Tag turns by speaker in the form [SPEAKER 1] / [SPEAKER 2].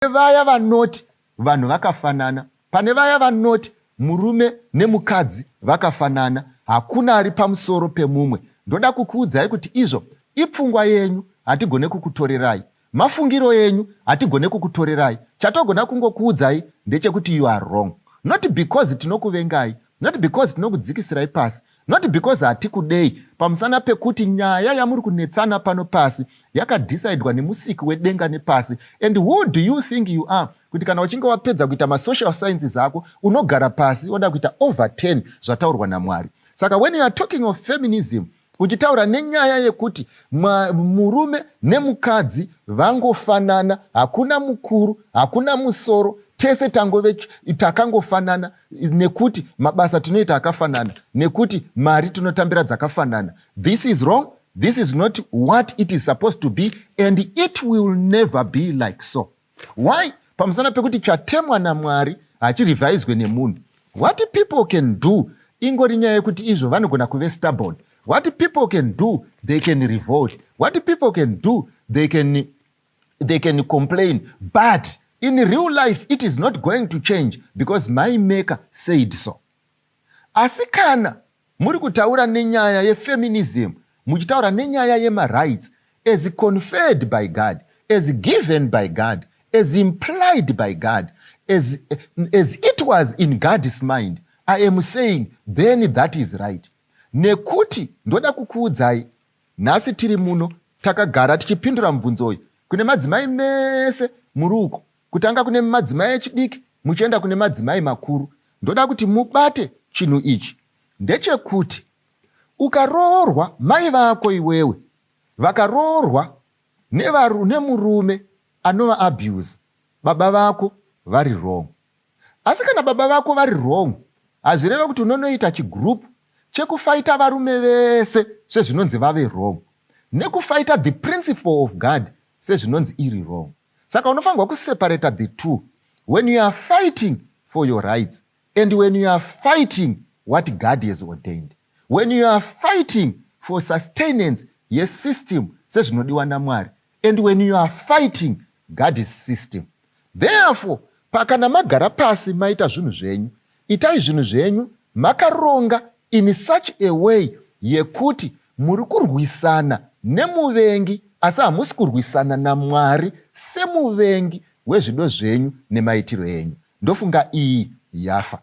[SPEAKER 1] Vaya vanoti vanhu vakafanana, pane vaya vanoti murume nemukadzi vakafanana, hakuna ari pamusoro pemumwe, ndoda kukuudzai kuti izvo ipfungwa yenyu, hatigone kukutorerai. Mafungiro enyu hatigone kukutorerai. Chatogona kungokuudzai ndechekuti you are wrong. Not because tinokuvengai, not because tinokudzikisirai pasi, not because hatikudei, pamusana pekuti nyaya yamuri kunetsana pano pasi yakadhisaidwa nemusiki wedenga nepasi. And who do you think you are kuti kana uchinge wapedza kuita masocial sciences ako unogara pasi woda kuita over 10 zvataurwa naMwari? Saka when you are talking of feminism, uchitaura nenyaya yekuti murume nemukadzi vangofanana, hakuna mukuru, hakuna musoro, tese tangove takangofanana nekuti mabasa tinoita akafanana, nekuti mari tinotambira dzakafanana, this is wrong. This is not what it is supposed to be, and it will never be like so. Why? Pamusana pekuti chatemwa naMwari hachirivhaizwe nemunhu. What people can do ingori nyaya yekuti izvo vanogona kuve stubborn. What people can do, they can revolt. What people can do, they can complain, but in real life it is not going to change because my maker said so. Asi kana muri kutaura nenyaya yefeminism, muchitaura nenyaya yemarights as conferred by God, as given by God, as implied by God, as it was in God's mind, I am saying then that is right. Nekuti ndoda kukuudzai, nhasi tiri muno takagara tichipindura mubvunzo uyu kune madzimai mese muri uko, kutanga kune madzimai echidiki muchienda kune madzimai makuru, ndoda kuti mubate chinhu ichi ndechekuti ukaroorwa, mai vako iwewe vakaroorwa nemurume anova abuse, baba vako vari wrong. Asi kana baba vako vari wrong, hazvireve kuti unonoita chigroup chekufaita varume vese sezvinonzi vave wrong, nekufaita the principle of God sezvinonzi iri wrong. Saka unofanirwa kuseparata the two when you are fighting for your rights and when you are fighting what God has ordained, when you are fighting for sustenance yesystem sezvinodiwa naMwari and when you are fighting God's system. Therefore, pakana magara pasi maita zvinhu zvenyu, itai zvinhu zvenyu makaronga in such a way yekuti muri kurwisana nemuvengi, asi hamusi kurwisana naMwari semuvengi wezvido zvenyu nemaitiro enyu. Ndofunga iyi yafa.